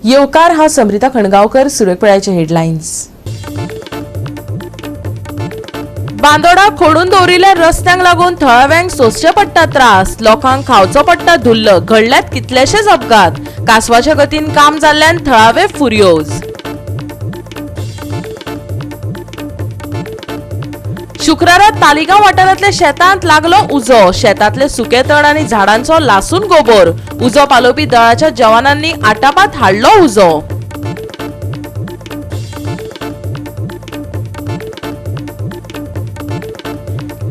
येवकार. हा समृता खणगावकर. सुरेखपळ्याचे हेडलायन्स. बांदोडा खोडून दवरिल्ल्या रस्त्यांक लागून थळाव्यांक सोंसचे पडटा त्रास. लोकांक खावचो पडटा धुल्ल. घडल्यात कितलेशेच अपघात. कासवाच्या गतीन काम जाल्ल्यान थळावे फुर्योज. शुक्रारा तालिगांव वाठारांतल्या शेतांत लागलो उजो. शेतांतले सुके तण आनी झाडांचो लासून गोबोर. उजो पालोवपी दळाच्या जवानांनी आटापात हाडलो उजो.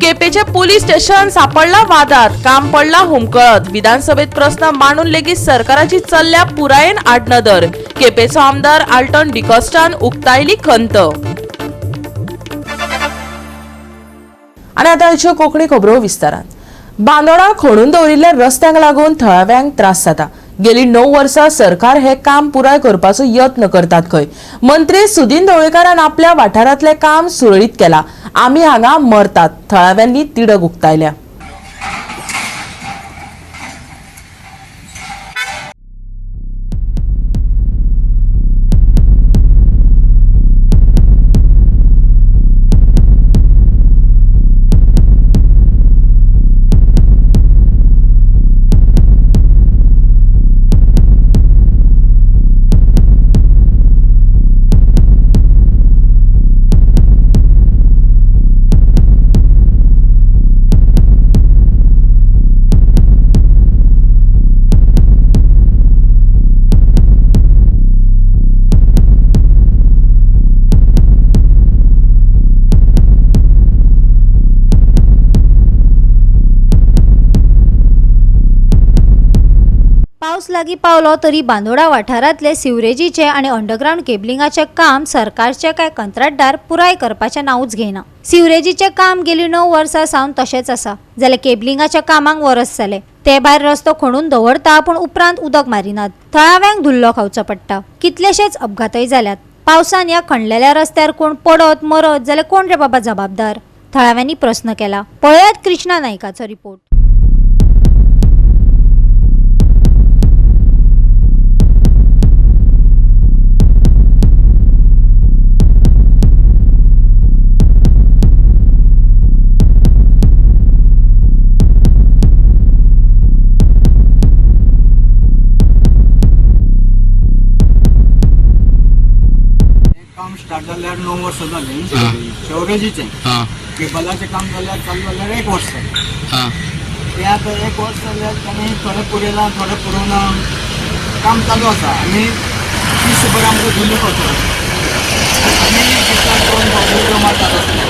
केपेचे पोलीस स्टेशन सापडला वादात. काम पडला हुमकळत. विधानसभेत प्रस्न मांडून लेगीत सरकाराची चल्ल्या पुरायेन आडनदर. केपेचो आमदार आल्टन डिकॉस्टान उक्तायली खंत. आनी आतां आयच्यो कोंकणी खबरो विस्तारान. बांदोडा खणून दवरिल्ल्या रस्त्यांक लागून थळाव्यांक त्रास जाता. गेली 9 वर्सां सरकार हे काम पुराय करपाचो यत्न करतात खंय. मंत्री सुदिन ढवळीकारान आपल्या वाठारांतलें काम सुरळीत केला. आमी हांगा मरतात, थळाव्यांनी तिडक उक्तायल्या. पावस लागीं पावलो तरी बांदोडा वाठारांतले सिवरेजीचे आनी अंडरग्रावंड केबलिंगाचें काम सरकारचे कांय कंत्राटदार पुराय करपाचें नांवूच घेयना. सिवरेजीचें काम गेली 9 वर्सां सावन तशेंच आसा, जाल्यार केबलिंगाच्या कामाक वरस जालें. ते भायर रस्तो खणून दवरता पूण उपरांत उदक मारिनात. थळाव्यांक धुल्लो खावचो पडटा. कितलेशेच अपघातय जाल्यात. पावसान ह्या खणलेल्या रस्त्यार कोण पडत मरत जाल्यार कोण रे बाबा जबाबदार? थळाव्यांनी प्रस्न केला. पळयात कृष्णा नायकाचो रिपोर्ट. काम स्टार्ट जाल्यार 9 वर्सां जालीं. शेवरेजीचें केबलाचें काम जाल्यार चालू जाल्यार 1 वर्स जालें. तें आतां 1 वर्स जाल्यार ताणें थोडें पुरयलां, थोडें पुरोवना. काम चालू आसा आनी दीसभर आमकां धुल्ल खावचो आमी दिसाक 2 फावटी उदक मारतात रस्त्यार.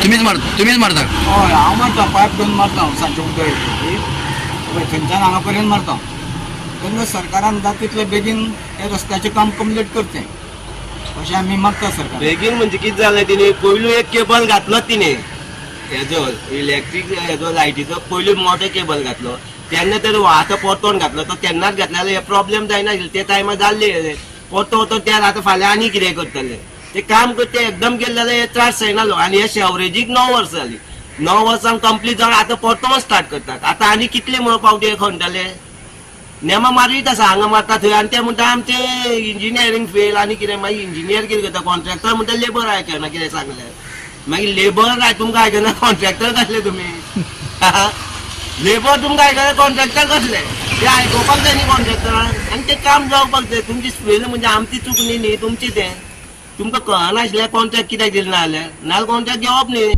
तुम्हीच मारता? हय, हांव मारता. पायप घेवन मारता हांव. सांजचें उदक येता पळय थंयच्यान हांगा पर्यंत मारता. तेन्ना सरकारान जाता तितले बेगीन हे रस्त्याचें काम कंप्लीट करचें अशें आमी मागता सरकार. बेगीन म्हणजे कितें जालें, तिने पयलू एक केबल घातलो तिने हेजो इलेक्ट्रीक हेजो लायटीचो पयलू मोठो केबल घातलो तेन्ना तर आतां परतोन घातलो तो तेन्नाच घातले जाल्यार हे प्रॉब्लेम जायनाशिल्ले. ते टायमार जाल्ले परतो वतो त्या आतां फाल्यां आनी कितें करतले ते काम करते एकदम केले जाल्यार हे त्रास जायना. आनी हे शेवरेजीक 9 वर्सां जाली. 9 वर्सांक कंप्लीट जावन आतां परतोन स्टार्ट करतात. आतां आनी कितले म्हणून पावटी हे खणटले? नेमा मारीत आसा, हांगा मारता थंय. आनी ते म्हणटा आमचे इंजिनियरींग फेल आनी कितें. मागीर इंजिनियर कितें करता? कॉन्ट्रॅक्टर म्हणटा लेबर आयकना कितें सांगलें. मागीर लेबर तुमकां आयकना, कॉन्ट्रॅक्टर कसले तुमी? लेबर तुमकां आयकना, कॉन्ट्रॅक्टर कसले? ते आयकोपाक जाय न्ही कॉन्ट्रॅक्टरान. आनी तें काम जावपाक जाय. तुमची फेल म्हणजे आमची चूक न्ही न्ही, तुमची तें. तुमकां कळनाशिल्लें कॉन्ट्रॅक्ट कित्याक दिलें ना जाल्यार, नाजाल्यार कॉन्ट्रॅक्ट घेवप न्ही.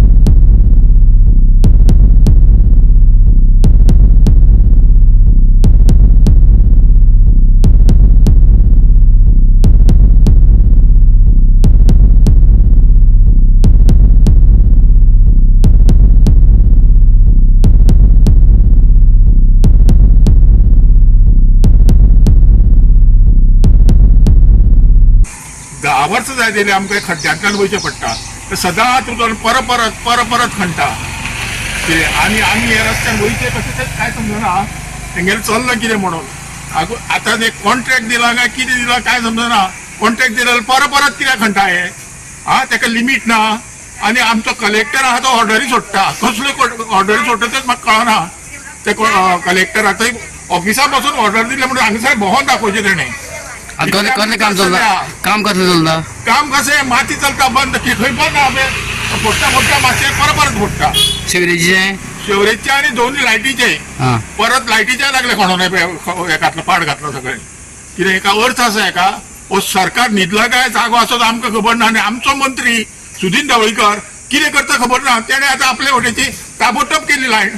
धा वर्सां जाय जाली आमकां खड्ड्यांतल्यान वयचें पडटा. ते सदांच तुका परत परत परत परत खणटा ते. आनी आमी हे रस्त्यान वयचें कशें तें कांय समजना. तेंगेलें चल्लां कितें म्हणून आतां ते कॉन्ट्रॅक्ट दिलां काय कितें दिलां कांय समजना. कॉन्ट्रॅक्ट दिला जाल्यार परत परत कित्याक खणटा हे? आं, तेका लिमीट ना. आनी आमचो कलेक्टर आहा तो ऑर्डरी सोडटा. कसल्यो ऑर्डरी सोडटा तेच म्हाका कळना. ते कलेक्टराचोय ऑफिसा पासून ऑर्डर दिले म्हणून हांगसर भोंवोन दाखोवचें तेणें. आनी कसलें कसलें काम चलता? काम कसलें चलता? काम कशें माती चलता बंद, की खंय बंद आहा पळय, फोडटा फोडटा मातशें परत परत फोडटा. सिवरेजीचें? शेवरेचे आनी दोनूय लायटीचे. आं. परत लायटीचे लागले खणोन हे घातलो पाड घातलो सगळें. कितें हेका अर्थ आसा हेका? हो सरकार न्हिदला काय जागो आसा तो आमकां खबर ना. आनी आमचो मंत्री सुदीन ढवळीकर कितें करता खबर ना. तेणें आतां आपले वटेची ताबडतोब केली लायन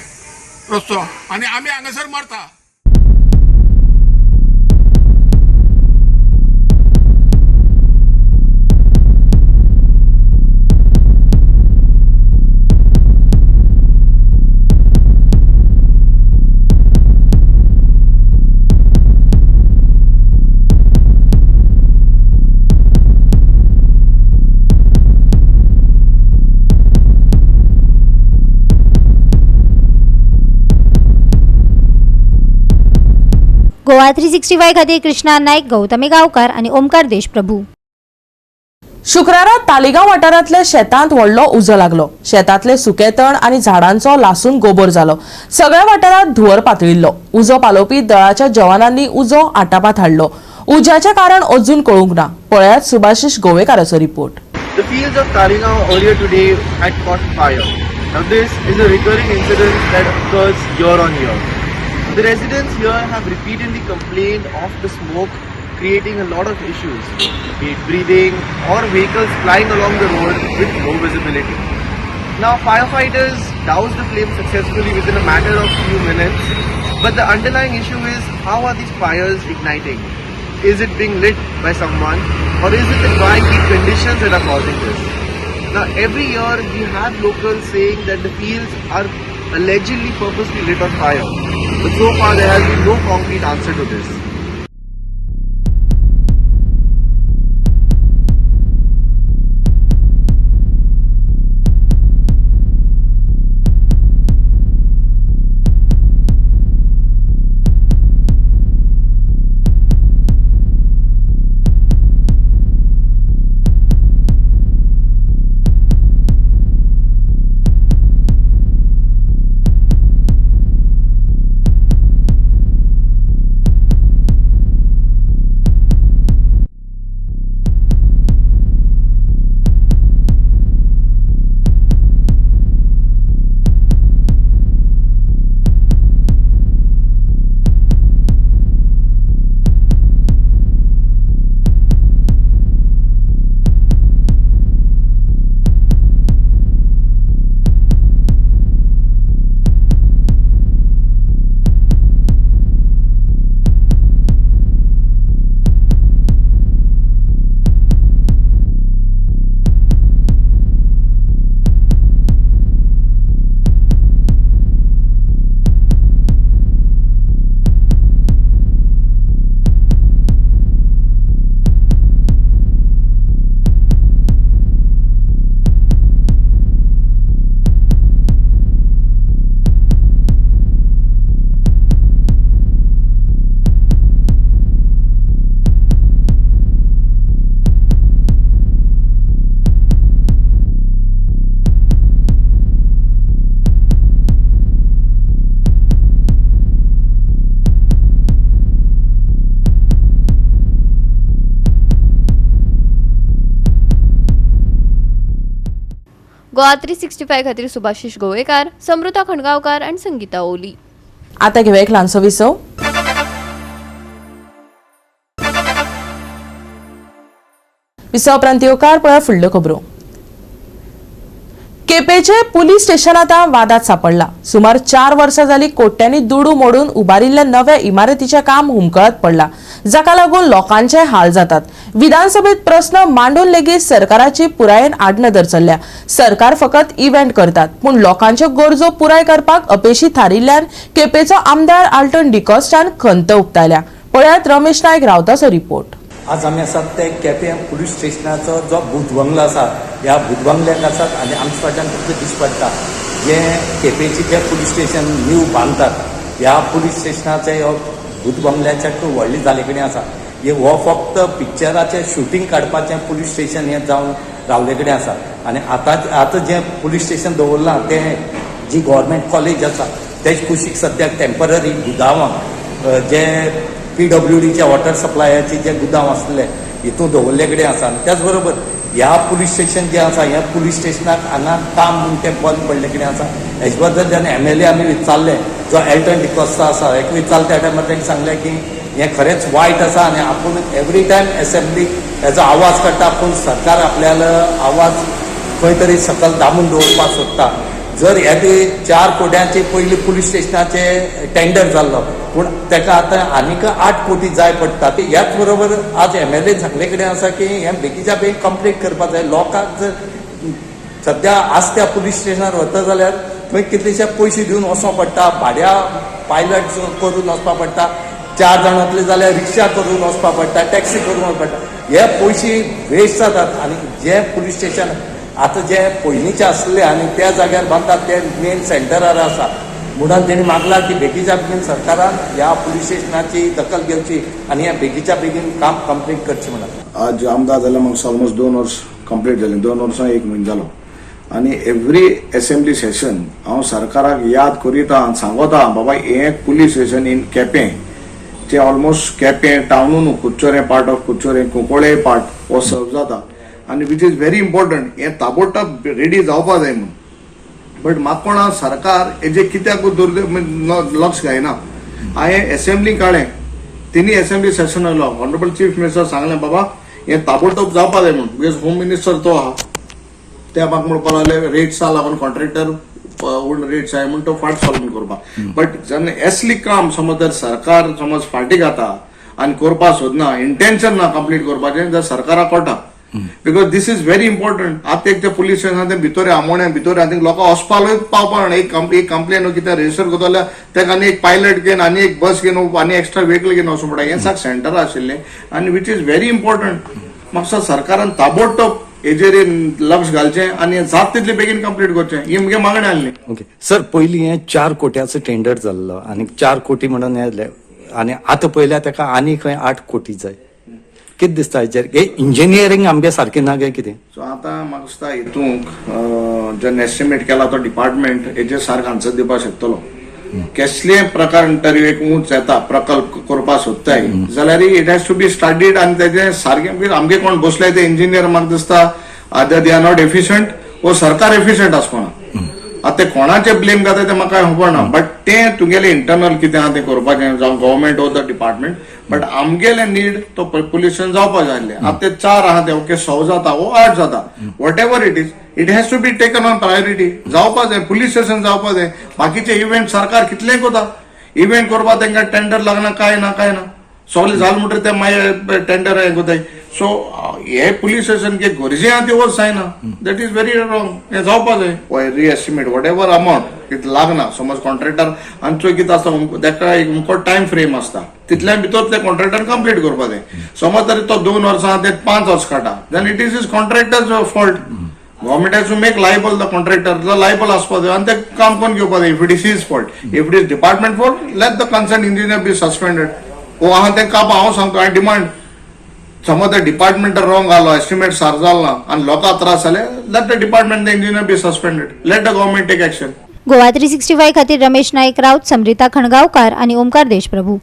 रस्तो आनी आमी हांगासर मरता. गोवा 365 खातीर कृष्णा नाईक, गौतमी गांवकार आनी ओमकार देशप्रभू. शुक्रारा तालिगांव वाठारांतल्या शेतांत व्हडलो उजो लागलो. शेतांतले सुके तण आनी झाडांचो लासून गोबोर जालो. सगळ्या वाठारांत धुंवर पातळिल्लो. उजो पालोवपी दळाच्या जवानांनी उजो आटापात हाडलो. उज्याचें कारण अजून कळूंक ना. पळयात Subhashish गोवेकाराचो report. The fields of Taleigao earlier today had caught fire. Now this is a recurring incident that occurs year on year. The residents here have repeatedly complained of the smoke creating a lot of issues, be it breathing or vehicles flying along the road with low visibility. Now firefighters doused the flame successfully within a matter of few minutes, but the underlying issue is, how are these fires igniting? Is it being lit by someone, or is it the dry heat conditions that are causing this? Now every year we have locals saying that the fields are allegedly purposely lit on fire, but so far there has been no concrete answer to this. Goa 365 खातीर सुभाषिश गोवेकार, समृता खणगांवकार आनी संगीता ओली. आता घेवया एक ल्हानसो विसव. विसव उपरांत येवकार. पळया फुडल्यो खबरो. केपेचे पुलीस स्टेशन आतां वादात सापडला. सुमार 4 वर्सां जाली कोट्यांनी दुडू मोडून उबारिल्ल्या नव्या इमारतीचें काम हुमकळत पडला, जाका लागून लोकांचे हाल जातात. विधानसभेत प्रस्न मांडून लेगीत सरकाराची पुरायेन आडनदर चल्ल्या. सरकार फकत इव्हेंट करतात, पूण लोकांच्यो गरजो पुराय करपाक अपेशी थारिल्ल्यान केपेचो आमदार आल्टन डिकॉस्टान खंत उक्तायल्या. पळयात रमेश नायक रावताचो रिपोर्ट. आज आमी आसात ते केपें पुलीस स्टेशनाचो जो भूतबंगलो आसा, ह्या भूतबंगल्याक आसात आनी आमच्या फाटल्यान तुमकां दिश्टी पडटा जें केपेंचें जें पुलीस स्टेशन न्यू बांदतात, ह्या पुलीस स्टेशनाचें हो भूतबंगल्याच्या व्हडले जाले कडेन आसा. हे हो फक्त पिक्चराचें शुटींग काडपाचें पुलीस स्टेशन हें जावन रावले कडेन आसा. आनी आतां जें पुलीस स्टेशन दवरलां तें जी गव्हर्मेंट कॉलेज आसा तेच कुशीक सद्याक टेंपररी गुदांवां जे पीडब्ल्यूडीच्या वॉटर सप्लायाचे जे गुदांव आसले हितून दवरले कडेन आसा. आनी त्याच बरोबर ह्या पुलीस स्टेशन जें आसा, ह्या पुलीस स्टेशनाक हांगा काम म्हूण तें बंद पडले कडेन आसा. हेजे बद्दल जेन्ना एमएलए आमी विचारलें, जो एल्टन डिकोस्ता आसा, हेका विचारलें, त्या टायमार ताणें सांगलें की हें खरेंच वायट आसा आनी आपूण एवरी टायम एसेंब्लीक हेजो आवाज काडटा, पूण सरकार आपल्याला आवाज खंय तरी सकल दामून दवरपाक सोदता. जर हे ते 4 कोट्यांचे पयलीं पुलीस स्टेशनाचे टेंडर जाल्लो, पूण ताका आतां आनीक 8 कोटी जाय पडटा. ह्याच बरोबर आज एमएलए सांगले कडेन आसा की हें बेगीच्या बेगीन कंप्लीट करपाक जाय. लोकांक जर सद्या आज त्या पुलीस स्टेशनार वता जाल्यार थंय कितलेशे पयशे दिवन वचों पडटा, भाड्या पायलट करून वचपा पडटा, चार जाण वतले जाल्यार रिक्षा करून वचपा पडटा, टॅक्सी करून वचपा पडटा. हे पयशे वेस्ट जातात. आनी जे पुलीस स्टेशन आतां जे पयलींचे आसले आनी त्या जाग्यार बांदतात ते मेन सेंटरार आसा म्हणून तेणी मागला की बेगीच्या बेगीन सरकारान ह्या पुलीस स्टेशनाची दखल घेवची आनी ह्या बेगीच्या बेगीन काम कंप्लीट करचें म्हणून. आज आमदार जाल्यार म्हाका ऑलमोस्ट 2 वर्स कंप्लीट जालें, 2 वर्सां 1 म्हयनो जालो आनी एवरी एसेंब्ली सेशन हांव सरकाराक याद करीता आनी सांगता, बाबा, हें पुलीस स्टेशन इन केपें, ते ऑलमोस्ट केपें टावनू न्हू, कुच्चोरें, पार्ट ऑफ कुच्चोरें, कुंकोळे पार्ट हो सर्व जाता आनी which is very important, हें ताबडतोब रेडी जावपा जाय म्हणून. बट म्हाका कोणा सरकार हेजे कित्याक लक्ष घायना. हांवें एसेंब्ली काडलें, तिन्ही एसेंब्ली सेशन आयलो, ऑनरेबल चीफ मिनिस्टर सांगलें, बाबा, हें ताबडतोब जावपा जाय म्हणून, because home minister तो आहा. ते म्हाका म्हणपाक लागले, रेट्सा लागून कॉन्ट्रॅक्टर रेट्स आहाय म्हूण तो फाट सॉल्व करपाक. बट जेन्ना असली काम समज जर सरकार समज फाटी घाता आनी करपाक सोदना, इंटेन्शन ना कंप्लीट करपाचें, जाल्यार सरकाराक कळटा, because this is very important. आतां एक ते पुलीस स्टेशन ते भितर आमोण्या भितर, आनी लोकां वचपाकूय पावपाक ना. एक कंप्लेन कितें रजिस्टर करता जाल्यार ताका आनी एक पायलट घेवन आनी एक बस घेवन आनी एक्स्ट्रा व्हेकल घेवन वचूं पडटा. हें सारकें सेंटर आशिल्लें आनी which is very important. म्हाका सरकारान ताबडतोब हेजेर लक्ष घालचें आनी जात तितले बेगीन कंप्लीट करचें, ही मुगे मागणी आहली. ओके सर, पयलीं हें 4 कोट्याचो टेंडर जाल्लो आनी 4 कोटी म्हणून हें जालें आनी आतां पळयल्यार ताका आनी खंय 8 कोटी जाय. कितें दिसता हेचेर? हे इंजिनियरींग आमगे सारकें ना काय कितें? सो आतां म्हाका दिसता हितूंक जेन्ना एस्टिमेट केला तो डिपार्टमेंट हेजेर सारको आन्सर दिवपाक शकतलो. कसले प्रकार तरी एक ऊंच येता, प्रकल्प करपाक सोदताय जाल्यार it has to be studied आनी तेजें सारकें आमगे कोण बसले ते इंजिनियर म्हाका दिसता either they are not efficient वो सरकार एफिशंट आसपाना. आतां ते कोणाचे ब्लेम घाता ते म्हाका खबर ना, बट तें तुगेलें इंटरनल कितें आहा तें करपाचें, जावं government or the department, but आमगेलें नीड तो पुलीस जावपा जाय आसलें. आतां ते चार आहा ते ओके 6 जाता वो 8 जाता, whatever it is, it has to be taken on priority. जावपा जाय, पुलीस स्टेशन जावपा जाय. बाकीचे इव्हेंट सरकार कितलें करता, इव्हेंट करपाक तांकां टेंडर लागना, काय ना, काय ना, सगळें जालें म्हणटकीर ते मागीर टेंडर हें करताय. सो हे पुलीस स्टेशन के गरजे आहा ते वच जायना, that is very wrong. हें जावपा जाय. रिएस्टिमेट what ever amount कितें लागना, समज कॉन्ट्रॅक्टर आनी चोय कितें आसता, ताका एक अमको टायम फ्रेम आसता, तितल्या भितर ते कॉन्ट्रॅक्टर कंप्लीट करपा जाय. समज तरी तो 2 वर्सां ते 5 वर्स काडटा, then it is is contractor's fault. Government has to make liable the contractor. Liable आसपा जाय आनी ते काम करून घेवपा जाय. If it is his fault, if it is department fault, let the concerned engineer be suspended. वो आहा तें काम हांव सांगता. I demand, समज ते डिपार्टमेंट रॉंग आलो, एस्टिमेट सार जाल ना आनी लोकांक त्रास जाले, let the department, the engineer be suspended, let the government take action. Goa 365 खातीर रमेश नाईक राऊत, समृता खणगावकार आणि ओमकार देशप्रभू.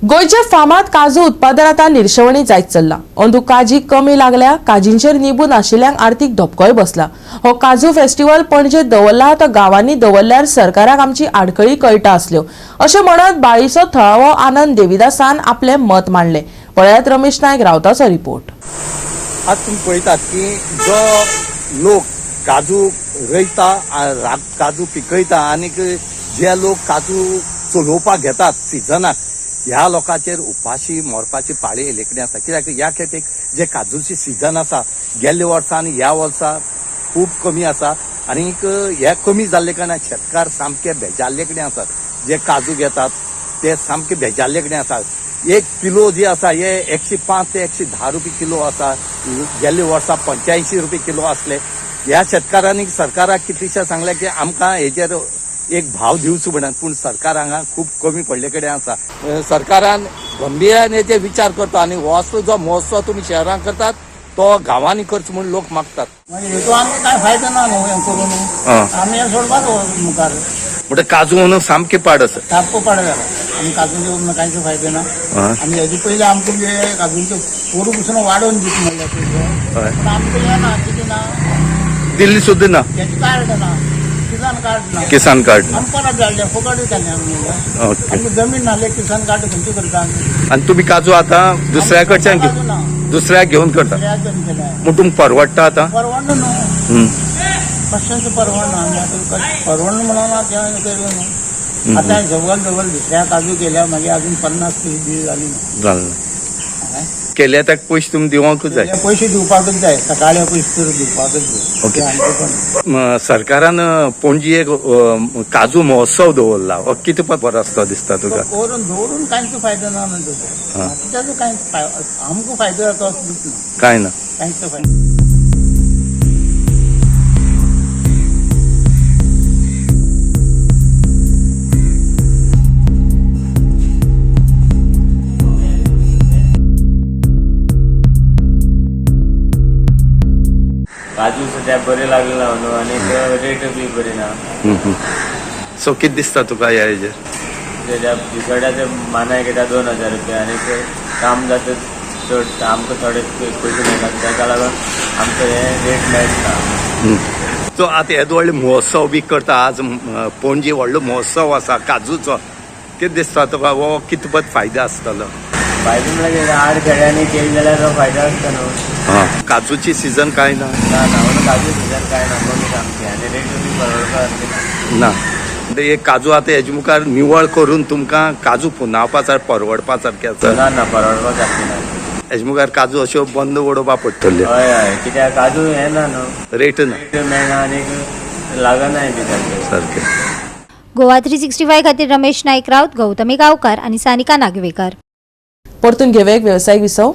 गोंयच्या फामाद काजू उत्पादन आतां निर्शवणी जायत चल्ला. अंदू काजी कमी लागल्या. काजींचेर निबून आशिल्ल्यांक आर्थीक धपकोय बसला. हो काजू फेस्टिवल पणजे दवरला तो गांवांनी दवरल्यार सरकाराक आमची आडखळी कळटा आसल्यो, अशें म्हणत बाळीचो थळावो आनंद देविदासान आपलें मत मांडलें. पळयात रमेश नायक रावताचो रिपोर्ट. आज तुमी पळयतात की जो लोक काजू रोयता, काजू पिकयता आनीक जे लोक काजू चलोवपाक घेतात सिजनाक, ह्या लोकांचेर उपाशी मरपाची पाळी येयल्ले कडेन आसा. कित्याक ह्या खेपेक जे काजूची सिजन आसा, गेल्ल्या वर्सा आनी ह्या वर्सा खूब कमी आसा आनीक हे कमी जाल्ले कारणान शेतकार सामके बेजारले कडेन आसात. जे काजू घेतात ते सामके बेजारले कडेन आसात. 1 किलो जी आसा हे 105 ते 110 रुपया किलो आसा. गेल्ल्या वर्सा 85 रुपया किलो आसले. ह्या शेतकारांनी सरकाराक कितलेशे सांगले की आमकां हेजेर एक भाव दिवचो म्हणून, पूण सरकार हांगा खूब कमी पडले कडेन आसा. सरकारान गंभीरान हेजेर विचार करता आनी हो असलो जो महोत्सव तुमी शहरांत करतात तो गांवांनी करचो म्हूण लोक मागतात. मागीर हेतू आमकां कांय फायदो ना न्हू हें करून, आमी हें सोडपाक मुखार. म्हणजे काजू म्हणून सामके पाड आसा. सामको पाड जाला. आनी काजूचे उरना कांयच फायदो ना. आनी हेजे पयलीं आमकां जे काजूंचे पोरू पसून वाडोवन दिता म्हणल्यार पयशे, पूण आमकां हें ना, कितें ना, दिल्ली सुद्दां ना. तेजें कार्ड ना, किसान कार्ड ना. किसान कार्ड ना. आमी परत धाडले, फुकट दिताले आमी. ओके. आमकां जमीन नासले, किसान कार्ड खंयचे करता आमी? आनी तुमी काजू आतां दुसऱ्या कडच्यान काजू ना. दुसऱ्याक घेवन करता? दुसऱ्याक घेवन केल्या. म्हण तुमकां परवडटा आतां? परवडना न्हू, कशेंच परवडना. आमी आतां परवडना म्हणून आतां केलें न्हू. आतां जवळ जवळ दुसऱ्या काजू केल्या, मागीर अजून 50-30 दीस जाली ना. जालें ना. केल्या ताका पयशे तुमी दिवंकूच जाय. पयशे दिवपाकूच जाय, सकाळी पयशे तर दिवपाकूच जाय. ओके. ते आमचें पण सरकारान पणजी एक काजू महोत्सव दवरला, हो कितें बरो आसता दिसता तुका? करून दवरून कांयच फायदो ना न्हू तेजो. तेजो कांय आमकां फायदो जाता असो दिसना. काय ना. कांयच फायदो. काजू सद्या बरे लागले ना न्हू, आनी रेट बी बरी ना. सो कितें दिसता तुका ह्या हेजेर? तेज्या दिसवड्याचे मानाय घेता 2000 रुपया, आनी काम जाता चड आमकां थोडे पयशे मेळटा, ताका लागून आमकां हे रेट मेळटा. सो आतां येदो व्हडलो महोत्सव बी करता, आज पणजी व्हडलो महोत्सव आसा काजूचो, कितें दिसता तुका हो कितपत फायदो आसतलो? फायदो म्हणल्यार आड खेड्यांनी केली जाल्यार तो फायदो आसता न्हू. काजूची सिजन काय ना? ना ना, म्हणून काजू सिजन काय ना, कमी सामकी, आनी रेट बी परवडपा सारकी ना. म्हणजे काजू आतां हेजे मुखार निवळ करून तुमकां काजू पुंजावपा सारके परवडपा सारके आसा? ना ना, परवडपा सारकी ना. हेजे मुखार काजू अश्यो बंद उडोवपा पडटल्यो. हय हय, कित्याक काजू हे ना न्हू, रेट ना, रेट मेळना आनी लागनाय बी सारकें सारकें. गोवा 365 खातीर रमेश नाईक राऊत, गौतमी गावकर आनी सानिका नागवेकर. परतून घेवया एक वेवसायीक विसव.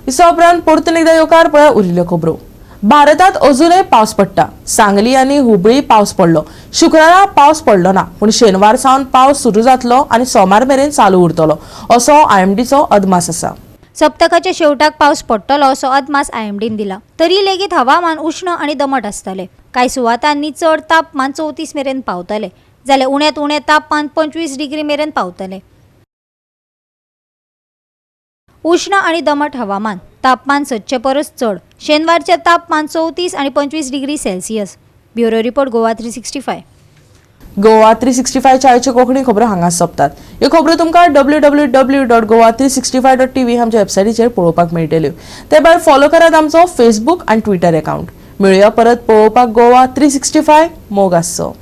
विसवा उपरांत परतून एकदा येवकार. पळया उरिल्ल्यो खबरो. भारतात अजूनय पावस पडटा. सांगली आनी हुबळी पावस पडलो. शुक्रारा पावस पडलो ना, पूण शेनवार सावन पावस सुरू जातलो आनी सोमार मेरेन चालू उरतलो असो आयएमडीचो अदमास आसा. सप्तकाच्या शेवटाक पावस पडटलो असो अदमास आयएमडीन दिला. तरी लेगीत हवामान उश्ण आनी दमट आसतले. कांय सुवातांनी चड तापमान 34 मेरेन पावतले, जाल्यार उण्यांत उणें तापमान 25 डिग्री मेरेन पावतले. उश्ण आनी दमट हवामान, तापमान 7 परस चड. शेनवारचें तापमान 34 आनी 25 degree Celsius. Bureau report, Goa 365. Goa 365 चाळीच्यो Konkani खबरो हांगा सोंपतात. ह्यो खबरो तुमकां www.goa365.tv आमच्या वेबसायटीचेर पळोवपाक मेळटल्यो. ते भायर फॉलो करात आमचो फेसबूक आनी ट्विटर अकावंट. मेळुया परत पळोवपाक गोवा 365. मोग आसचो.